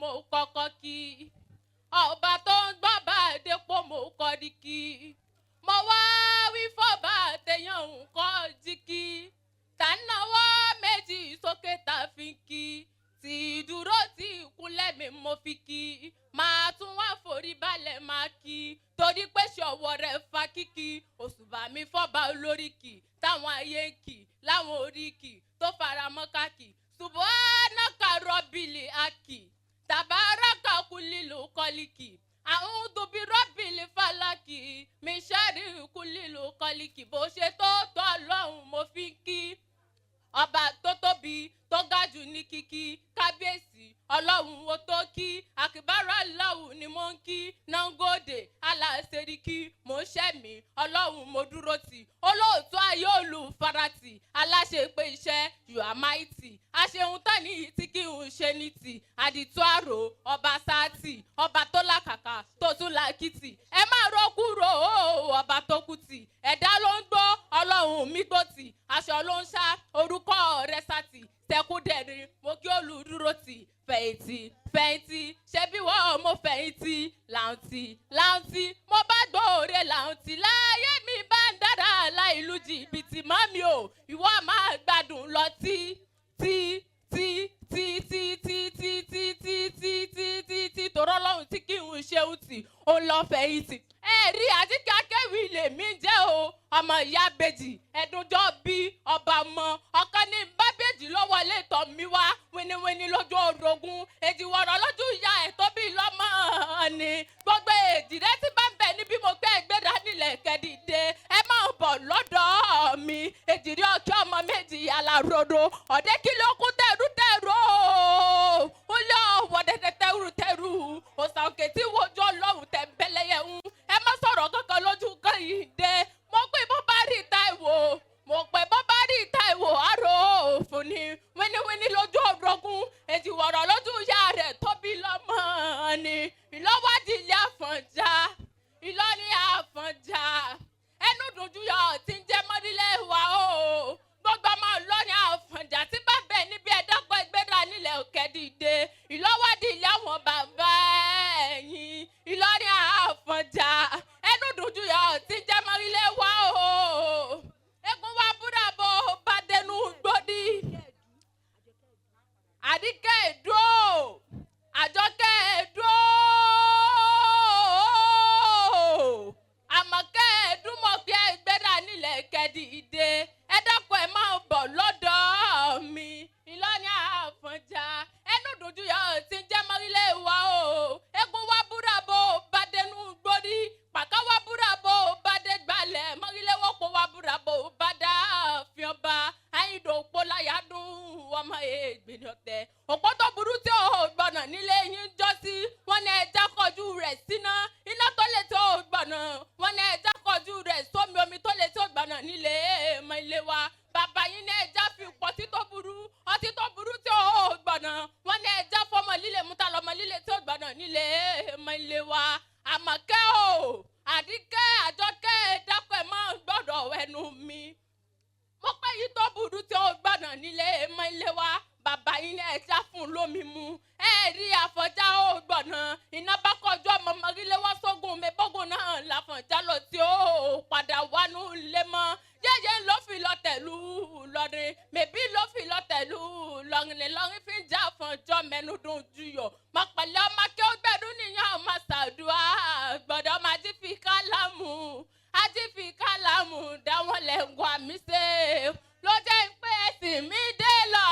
Mo kọ́kọ́ kí ọba tó ń gbọ́ bá dépò, mo kọ́rí kí mo wá wí fọ́ba tẹ̀yàn ń kọ́ jíkí tà ń náwó méjì sókè tá a fi ń kí tí dúró tí ìkúnlẹ̀ mi mo fi kí máa tún wá forí balẹ̀ máa kí torí pé ṣọwọ́ rẹ̀ fa kíkí òṣùbà mi fọ́ba olóríkì táwọn ayé ń kì láwọn oríkì tó fara mọ́ káàkì. Subhanaka rọ́bìlì akì tàbáraka kúlìlù kọ́líkì àwọn dùbí rọ́bìlì fàlákì mísàrí kúlìlù kọ́líkì. Bó ṣe tó tọ́ Ọlọ́run mo fi ń kí ọba tó tóbi tó ga jù ní kíkí. Kábíyèsí Ọlọ́run wo tó kí àkìbára aláwù ni mo ń kí nangóde aláṣẹríkí mo ń ṣẹ́mi Ọlọ́run mo dúró tì olóòtú ayé olùfaratì aláṣepé iṣẹ́. You are mighty, àṣehun tán ní tí kì í ṣe ní tì àdìtú àrò ọba sáàtì ọba tó làkàkà tó tún làkìtì ẹ má rọ kúrò ọba tó kù tì ẹ̀dá ló ń gbọ́ Ọlọ́run mi gbó tì aṣọ ló ń ṣá orúkọ rẹ̀ sátì sẹkúdẹ̀rín mo kí olùdúró tì fẹ̀yìntì fẹ̀yìntì ṣebí wọ́n mo fẹ̀yìntì làǹtì làǹtì mo bá gbòòrè làǹtì láyé mi bá ń dára láìlú jìbìtì mọ́ mi ò ìwọ máa gbádùn lọ tí tí tí tí tí tí tí tí tí tí tí tí tí tòrọ́ lọ́hùn tí kì í ṣeun tì ó lọ fẹ̀yìntì. Ẹ rí àdìkẹ́ akéwì lèmi jẹ́ o, ọmọ ìyá bèjì ẹ̀dùnjọ́ bí ọba mọ ọ̀kan ní bábẹ́jì ló wọlé tọ̀ mí wá wíníwíní lójú orogún èjìwọ̀rọ̀ lójú ìyá ẹ̀ tó bí lọ́mọ ni gbogbo èjì rẹ ti bá ń bẹ níbí mo gbé ẹgbẹ́ra nílẹ̀ kẹ́dìdé ẹ máa bọ̀ lọ́dọ̀ mi èjìrí ọ̀kẹ́ ọmọ méjì aláròrò ọ̀dẹ́ kí ló kún tẹ̀rù tẹ̀rù ó lé ọ̀wọ́ dẹ́dẹ́ tẹ̀rù tẹ̀rù òsànkè tí wojú Ọlọ́run tẹ̀ ń bẹ́lẹ́yẹ ń ẹ má sọ̀rọ̀ kankan lójú kan yìí dé. Mo pé bó bá rí Táíwò, mo pé bó bá rí Táíwò àrò òfò ni wíníwíní lójú orogún èjìwọ̀rọ̀ lójú ìyá rẹ̀ tóbi lọ́mọ ni ìlọ́wádìí ilé Àfọ̀njá Ìlọrin Àfọ̀njá ẹnu dùnjú yọ tí ń jẹ́ mọ́rílẹ̀ wa o. Gbogbo ọmọ Ìlọrin Àfọ̀njá tí bá bẹ̀ níbi ẹ̀dọ́gbọ̀n ìgbéra nílẹ̀ òkè dìde ìlọ́wádìí ilé àwọn bàbá ẹ̀yìn Ìlọrin Àfọ̀njá ẹnu dùnjú yọ tí ń jẹ́ mọ́rílẹ̀ wa o. Egun wa búra bò bá dẹnu gbòdì àdìkẹ́ èdò àjọkẹ́ èdò àmọ̀kẹ́ ẹ̀dúnmọ̀pẹ́ ẹgbẹ́ra nílẹ̀ kẹ́dìdé ẹ dákun ẹ máa bọ̀ lọ́dọ̀ mi Ìlọrin Àfọ̀njá ẹnu dùnjú yọ tí ń jẹ́ mọ́rílẹ̀ wa o. Egun wa búra bò bá dẹnu gbórí pàká wa búra bò bá dé gbalẹ̀ mọ́rílẹ̀ wọ́pọ̀ wa búra bò bá dá fìọ́n bá àyìndò òpó láyà dùn ọmọ ègbìnì ọ̀tẹ̀ òpó tó burú tí ò gbọ̀nà nílé yín jọ sí wọn ní ẹja kọjú rẹ̀ síná iná tó lè tó gbọ̀nà wọn ní ẹja kọjú rẹ̀ sómi omi tó lè tó gbọ̀nà nílé mọ ilé wa bàbá yín ní ẹja fi pọtí tó burú ọtí tó burú tí ò gbọ̀nà wọn ní ẹja fọmọ líle múta lọmọ líle tó gbọ̀nà nílé mọ ilé wa. Àmọ̀kẹ́ o àdìkẹ́ àjọkẹ́ dákọ̀ ẹ̀ máa gbọ́dọ̀ ẹnu mi mo pẹ́ yìí tó burú tí ó gbọ̀nà nílé mọ ilé wa bàbá yín ní ẹja fún lómi mu ẹ rí Àfọ̀njá ó gbọ̀nà iná bá kọjú ọmọ mọ́rílé wá sógun mi bógun náà làfọ̀njá lọ tí ó padà wánú lé mọ́ yẹ́yẹ́ ló fi lọ tẹ̀lú lọ́rin mẹ̀bí ló fi lọ tẹ̀lú lọ́rin ní lọ́rin fi ń já Àfọ̀njọ́ mẹ́nu dùn juyọ̀ mọ̀ pẹ̀lẹ́ ọmọ kí ó gbẹ̀rú nìyẹn ọmọ sàdúrà gbọ́dọ̀ máa jí fi kálámù ají fi kálámù dáwọn lẹ́ngọ́ àmì ṣe ló jẹ́ pé ẹ̀sìn mi dé lọ.